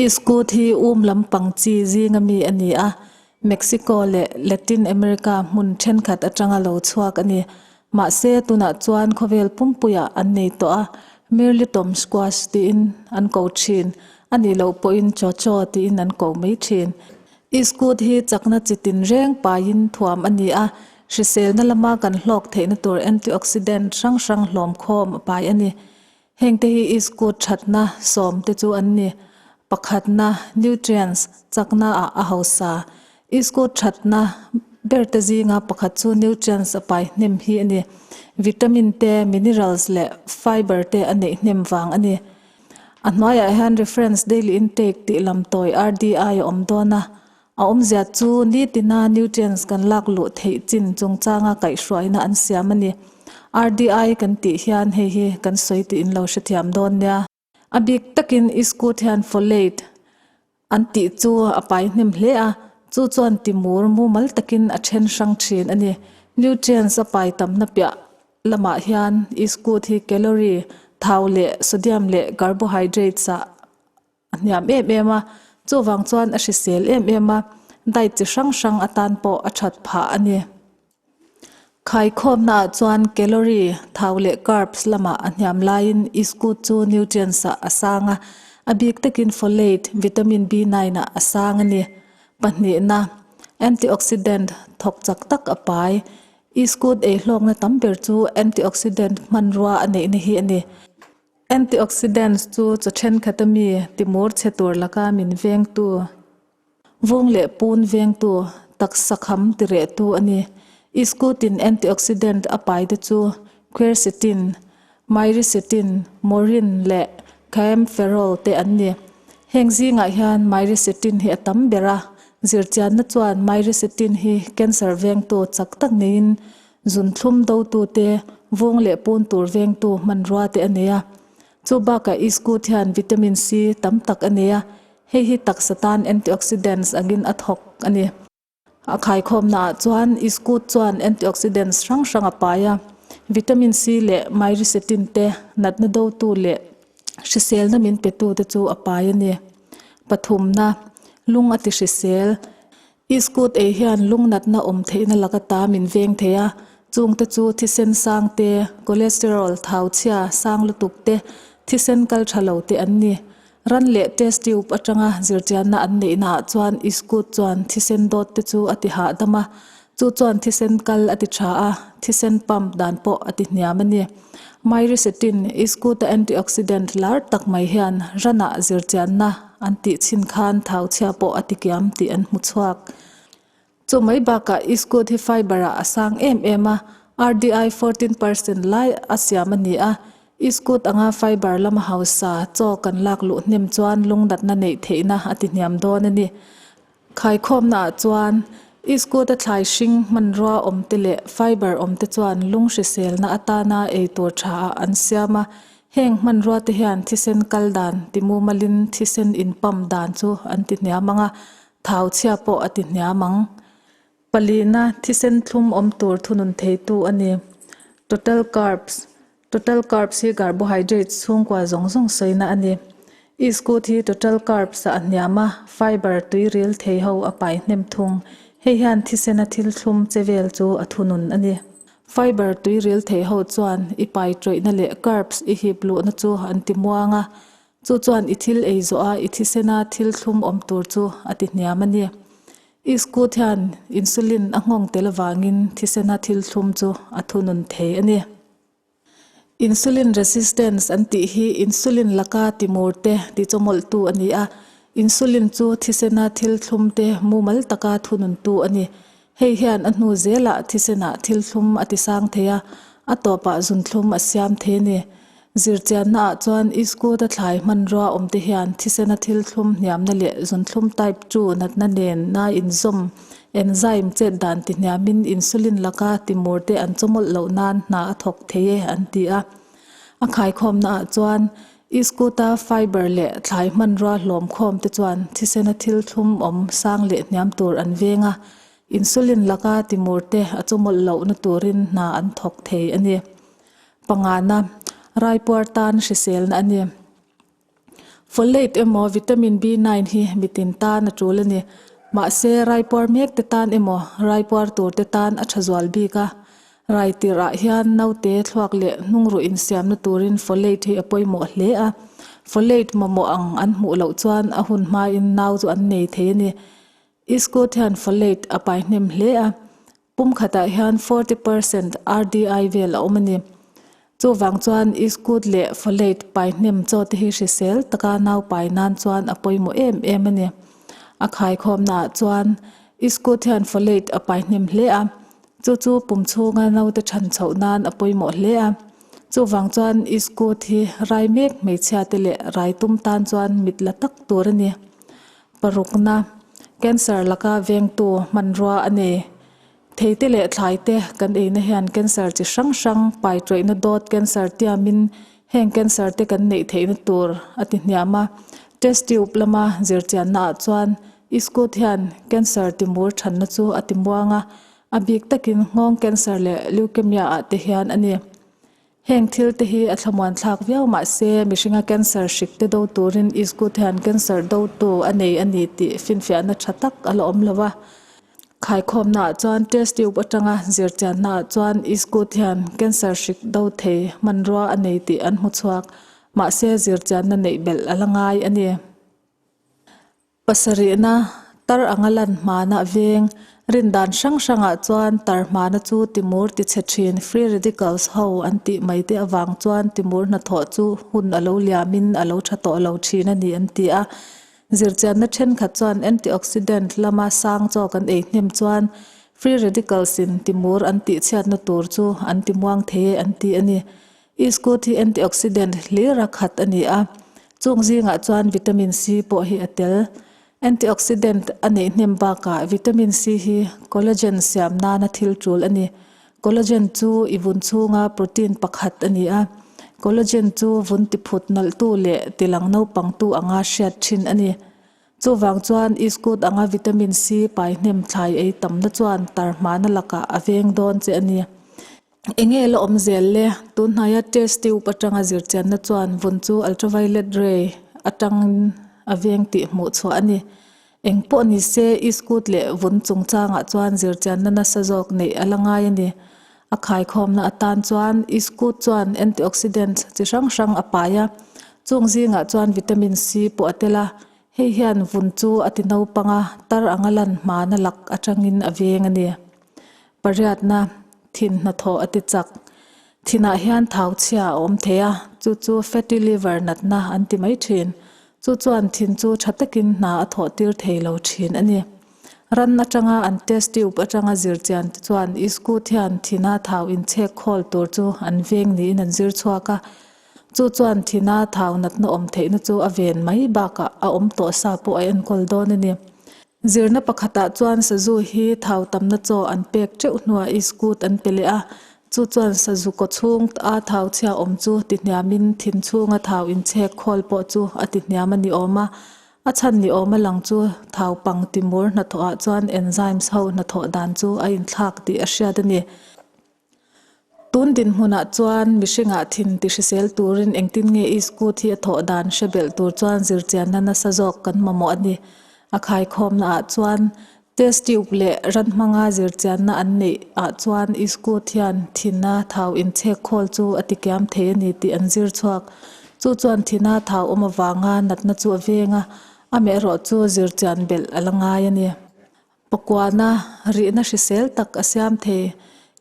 Iskut hi um lampang chi zinga mi a ni a, Mexico leh Latin America hmun thenkhat atanga lo chhuak a ni. Mahse, tunah chuan khawvel pumpuiah an nei tawh a, Mirlitom squash tiin an ko thin, a nih loh pawhin Chocho tiin an ko mai thin. Iskut hi chakna chi tinreng paiin thuam a ni a, hriselna lama kan hlawk theihna tur antioxidant hrang hrang hlawm khawm a pai a ni. Hengte hi iskut thatna sawmte chu an ni. Pakhatna, nutrients, chakna ah a hausa. Iskut thatna berte zinga pakhat chu nutrients a pai hnem hi a ni. Vitamin te, minerals leh fiber te a neih hnem vang a ni. A hnuaiah hian reference daily intake tih lam tawi RDI a awm dawn a. A awmzia chu nitina nutrients kan lak luh theih chin chungchanga kaihhruaina an siam a ni. RDI kan tih hian hei hi kan sawi tih in lo hrethiam dawn nia. A bik takin iskut hian folate an tih chu a pai hnem hle a, chu chuan timur mumal takin a then hrang thin a ni. Nutrients a pai tamna piah lamah hian iskut hi calorie, thau leh sodium leh carbohydrates ah a hniam em em a, chuvang chuan a hrisel em em a, diet chi hrang hrang atan pawh a that phah a ni. Khaikhawmnaah chuan calorie, thau leh carbs lamah a hniam laiin iskut chu nutrients ah a sang a, a bik takin folate, vitamin B9 ah a sang a ni. Pahnihna, antioxidant thawk chak tak a pai. Iskut ei hlawkna tam ber chu antioxidant hmanrua a neihna hi a ni. Antioxidants chu chaw thenkhat ami timur chhe tur laka min vengtu, vung leh pun vengtu, taksa kham tirehtu a ni. Iskutin antioxidant a pai te chu quercetin, myricetin, morin leh kaempferol te an ni. Heng zingah hian myricetin hi a tam ber a, zirchianna chuan myricetin hi cancer vengtu chak tak niin Zunthlum dotute, vung leh pun tur vengtu hmanrua te a nei a. Chu bakah iskut hian vitamin C tam tak a nei a, hei hi taksa tan antioxidants angin a thawk a ni. A khaikhawmnaah chuan iskut chuan antioxidants hrang hrang a pai a, vitamin C leh myricetin te, natna dotu leh hriselna min petu te chu a pai a ni. Pathumna, lung a ti hrisel. Iskut ei hian lungnatna awm theihna laka ta min veng thei a, chungte chu thisen sang te, cholesterol, thau chhia, sang lutuk te, thisen kal tha lo te an ni. Ran leh test tube atanga zirchianna an neihnaah chuan iskut chuan thisen dawt te chu a ti hahdam a, chu chuan thisen kal a ti tha a, thisen pump dan pawh a ti hniam a ni. Myricetin, Iskuta antioxidant lar tak mai hian ranah zirchianna an tih chhin khan thau chhia pawh a tikiam tih an hmu chhuak. Chu mai bakah Iskut hi fiber-ah a sang em em a, RDI 14% lai a siam a ni a. Iskut anga fiber lama hausa chaw kan lak luh hnem chuan lungdatna neih theihna a ti hniam dawn a ni. Khaikhawmnaah chuan Iskut-a thlai hring hmanrua awmte leh fiber awmte chuan lung hriselna atana ei tur thaah an siam a, heng hmanruate hian thisen kal dan timumalin thisen in pump dan chu an ti hniam ang a, thau chhia pawh a ti hniam ang. Palina, thisen thlum awm tur thunun theitu a ni. Total carbs, Total carbs hi carbohydrates chhungkua zawng zawng sawina a ni. Iskut hi total carbs ah a hniam a, fiber tui ril thei ho a pai hnem thung. Hei hian thisena thil thlum che vel chu a thunun a ni. Fiber tui ril thei ho chuan i pai tawihna leh carbs i hip luhna chu an ti muang a, chu chuan i thil ei zawh a i thisena thil thlum awm tur chu a ti hniam a ni. Iskut hian insulin a nghawng tel avangin thisena thil thlum chu a thunun thei a ni. Insulin resistance an tih hi insulin laka timur te tichawmawlhtu a ni a, insulin chu thisena thil thlum te mumal taka thununtu a ni. Hei hian a hnu zelah thisenah thil thlum a tisang thei a, a tawpah zunthlum a siam thei a ni. Zirchiannaah chuan Iskut-a thlai hmanrua awmte hian thisena thil thlum hniamna leh zunthlum type 2 natna nen na inzawm enzyme chet dan ti hniamin insulin laka timur te an chawmawlh loh nan hna a thawk thei e an ti a. A khaikhawmnaah chuan Iskut-a fiber leh thlai hmanrua hlawm khawm te chuan thisena thil thlum awm sang leh hniam tur an veng a, insulin laka timur te a chawmawlh lohna turin hna an thawk thei a ni. Pangana, Raipuar tan hriselna a ni. Folate emaw vitamin B9 hi mitin tan a tul a ni. Mahse, raipuar mek te tan emaw raipuar tur te tan a tha zual bik a. Rai tirh ah hian naute thluak leh hnungruh insiamna turin folate hi a pawimawh hle a. Folate mamawh ang an hmuh loh chuan a hun hmain nau chu an nei thei a ni. Iskut hian folate a pai hnem hle a. Pum khatah hian 40% RDI vel a awm a ni. Chuvang chuan iskut leh folate pai hnem chaw te hi hrisel taka nau pai nan chuan a pawimawh em em a ni. A khaikhawmnaah chuan iskut hian folate a pai hnem hle a, chu chu pum chhunga naute than chhoh nan a pawimawh hle a. Chuvang chuan iskut hi rai mek hmeichhia te leh rai tum tan chuan mit la tak tur a ni. Parukna, Cancer laka vengtu hmanrua a nei. Theite leh thlaite kan eina hian cancer chi hrang hrang, pai tawihna dawt cancer tiamin heng cancer te kan neih theihna tur a ti hniam a. Test tube lama zirchiannaah chuan iskut hian cancer timur thanna chu a ti muang a, a bik takin nghawng cancer leh leukemia ah te hian a ni. Heng thil te hi a thlamuan thlak viau mah se mihringa cancer hrik te do turin iskut hian cancer dotu a nei a ni tih finfiahna tha tak a la awm lo a. Khaikhawmnaah chuan test tube atanga zirchiannaah chuan iskut hian cancer hrik do thei hmanrua a nei tih an hmu chhuak. Mahse zirchianna neih belh a la ngai a ni. Pasarihna, tar anga lan hmana veng, rin dan hrang hrangah chuan tar hmana chu timur ti chhe thin free radicals ho an tih mai te avang chuan timur hnathawh chu hun a lo liamin a lo tha tawh lo thin a ni an ti a. Zirchianna thenkhat chuan antioxidant lama sang chaw kan ei hnem chuan free radicals in timur an tih chhiatna tur chu an ti muang thei e an ti a ni. Iskut hi antioxidant hlir a khat a ni a, chung zingah chuan vitamin C pawh hi a tel. Antioxidant a neih hnem bakah vitamin C hi collagen siam nana thil tul a ni. Collagen chu i vun chhunga protein pakhat a ni a, collagen chu vun tiphut nalhtu leh tilang naupangtu anga hriat thin a ni. Chuvang chuan iskut anga vitamin C pai hnem thlai ei tamna chuan tar hmana lakah a veng dawn che a ni. Enge la awm zel le? Tun hnaia test tube atanga zirchianna chuan vun chu ultraviolet ray atangin a veng tih hmuh chhuah a ni. Eng pawh ni se, iskut leh vun chungchangah chuan zirchianna nasa zawk neih a la ngai a ni. A khaikhawmna atan chuan iskut chuan antioxidant chi hrang hrang a pai a, chung zingah chuan vitamin C pawh a tel a, hei hian vun chu a ti naupang a, tar anga lan hmana lak atangin a veng a ni. Pariatna, thin hnathawh a ti chak. Thinah hian thau chhia a awm thei a, chu chu fatty liver natna an ti mai thin. Chu chuan thin chu tha takin hna a thawh tir thei lo thin a ni. Ran atanga an test tube atanga zir chian te chuan iskut hian thina thau inchhek khawl tur chu an veng niin an zir chhuak a. Chu chuan thina thau natna awm theihna chu a ven mai bakah a awm tawh sa pawh a enkawl dawn a ni. Zirna pakhatah chuan sazu hi thau tamna chaw an pek teuh hnuah iskut an pe leh a, chu chuan sazu kaw chhung a thau chhia awm chu ti hniamin thin chhunga thau inchhek khawl pawh chu a ti hniam a ni awm a. A chhan ni awm a lang chu thau pang timur hnathawhah chuan enzymes ho hnathawh dan chu a inthlak tih a hriat a ni. Tun dinhmunah chuan mihringah thin ti hrisel turin engtin nge iskut hi a thawh dan hre belh tur chuan zirchianna nasa zawk kan mamawh a ni. A khaikhawmnaah chuan test tube leh ran hmanga zirchianna an neih ah chuan iskut hian thina thau inchhek khawl chu a tikiam thei a ni tih an zir chhuak. Chu chuan thina thau awm avanga natna chu a veng a, amaherawh chu zirchian belh a la ngai a ni. Pakuana rihna hrisel tak a siam thei.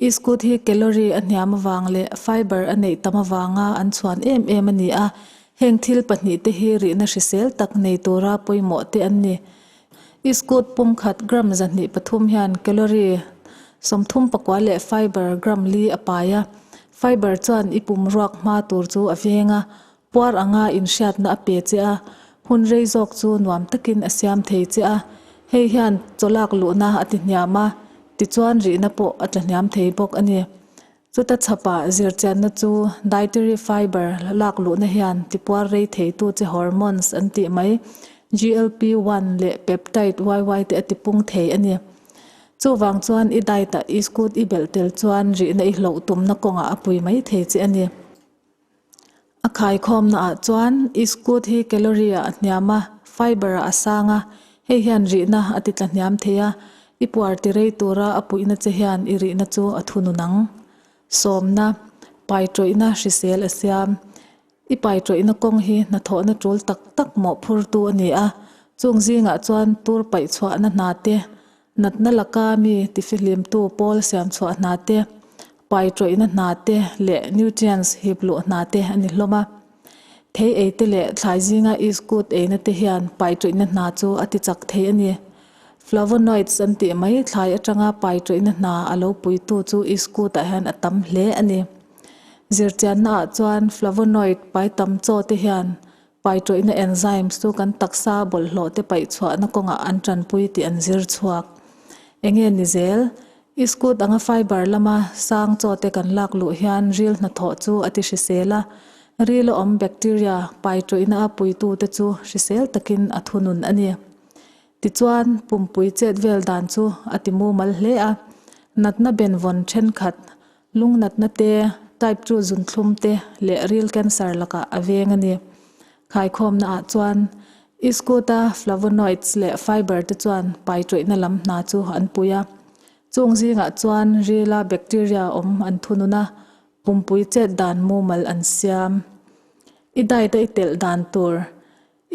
Iskut hi calorie a hniam avang leh fiber a neih tam avanga an chhuan em em a ni a, heng thil pahnihte hi rihna hrisel tak nei tura pawimawh te an ni. Iskut pumkhat gram 103 hian calorie 34 leh fiber gram li a pai a, fiber chuan i pum ruak hma tur chu a veng a, Puar anga inhriatna a pe che a, hun rei zawk chu nuam takin a siam thei che a. Hei hian chawlak luhna a ti hniam a, tichuan rihna pawh a tla hniam thei bawk a ni. Chuta chhapah zirchianna chu dietary fiber lak luhna hian tipuar rei theitu che hormones an tih mai GLP-1 leh peptide YY te a tipung thei a ni. Chuvang chuan i diet-ah i scooty i belh tel chuan rihna i hloh tumna kawngah a pui mai thei che a ni. A khaikhawmna ah chuan iskut hi calorie ah a hniam a, fiber ah a sang a, hei hian rihna a ti tla hniam thei a, i puar ti rei tura a puihna che hian i rihna chu a thunun ang. Sawmna, Paitawihna hrisel a siam. I paitawihna kawng hi hnathawhna tul tak tak mawhphurtu a ni a, chung zingah chuan tur paih chhuahna hna te, natna laka mi tifihlimtu pawl siam chhuah hna te, paitawihna hna te leh nutrients hip luh hna te a ni hlawm a. Thei ei te leh thlai zinga iskut eina te hian paitawihna hna chu a ti chak thei a ni. Flavonoids an tih mai thlai atanga paitawihna hna a lo puitu chu iskutah hian a tam hle a ni. Zirchianna ah chuan flavonoid pai tam chaw te hian paitawihna enzymes chu kan taksa bawlhhlawh te paih chhuahna kawngah an tanpui tih an zir chhuak. Enge ni zel? Iskut anga fiber lama sang chaw te kan lak luh hian ril hnathawh chu a ti hrisel a, ril a awm bacteria paitawihna a puitu te chu hrisel takin a thunun a ni. Tichuan, pumpui chet vel dan chu a ti mumal hle a, natna benvawn thenkhat, lung natna te, type 2 zunthlum te leh ril cancer lakah a veng a ni. Khaikhawmna ah chuan, Iskut-a flavonoids leh fiber te chuan paitawihna lam hna chu an pui a. Chung zingah chuan rila bacteria awm an thunun a, pumpui chet dan mumal an siam. I diet-a i telh dan tur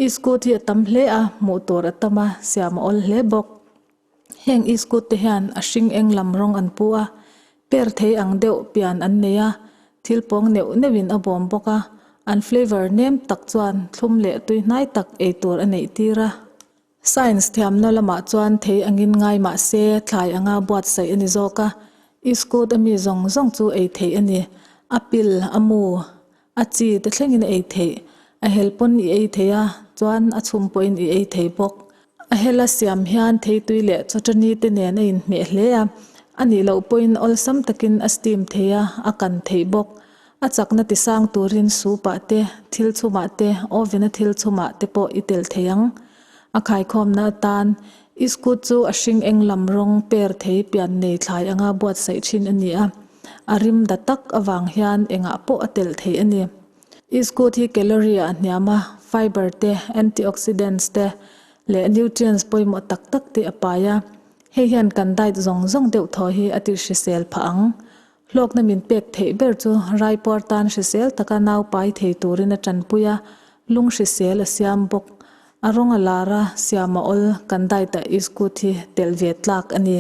Iskut hi a tam hle a, hmuh tur a tam a, siam a awl hle bawk. Heng iskut te hian a hring eng lam rawng an pu a, per thei ang deuh pian an nei a, thil pawng neuh neuhin a bawm bawk a, an flavour nem tak chuan thlum leh tui hnai tak ei tur a neih tir a. Science thiamna lamah chuan thei angin ngai mah se thlai anga buatsaih a ni zawk a, iskut ami zawng zawng chu ei theih a ni. A pil, a mu, A chi te thlengin a ei theih. A hel pawn i ei thei a, chuan a chhum pawhin i ei thei bawk. A hela siam hian theitui leh chawṭani te nen a inhmeh hle a, a nih loh pawhin awlsam takin a steam thei a, a kan theih bawk. A chakna ti sang turin soup ah te, thil chhumah te, oven a thil chhumah te pawh i telh thei ang. A khaikhawmna atan iskut chu a hring eng lam rawng per thei pian nei thlai anga buatsaih thin a ni a. A rim da tak avang hian engah pawh a telh theih a ni. Iskut hi calorie a hniam a, fiber te, antioxidants te leh nutrients pawimawh tak tak te a pai a. Hei hian kan diet zawng zawng deuh thaw hi a ti hrisel phah ang. Hlawkna min pek theih ber chu raipuar tan hrisel taka nau pai thei turin a tanpui a, lung hrisel a siam bawk. A rawng a lar a, siam a awl, kan diet ah iskut hi telh ve tlak a ni.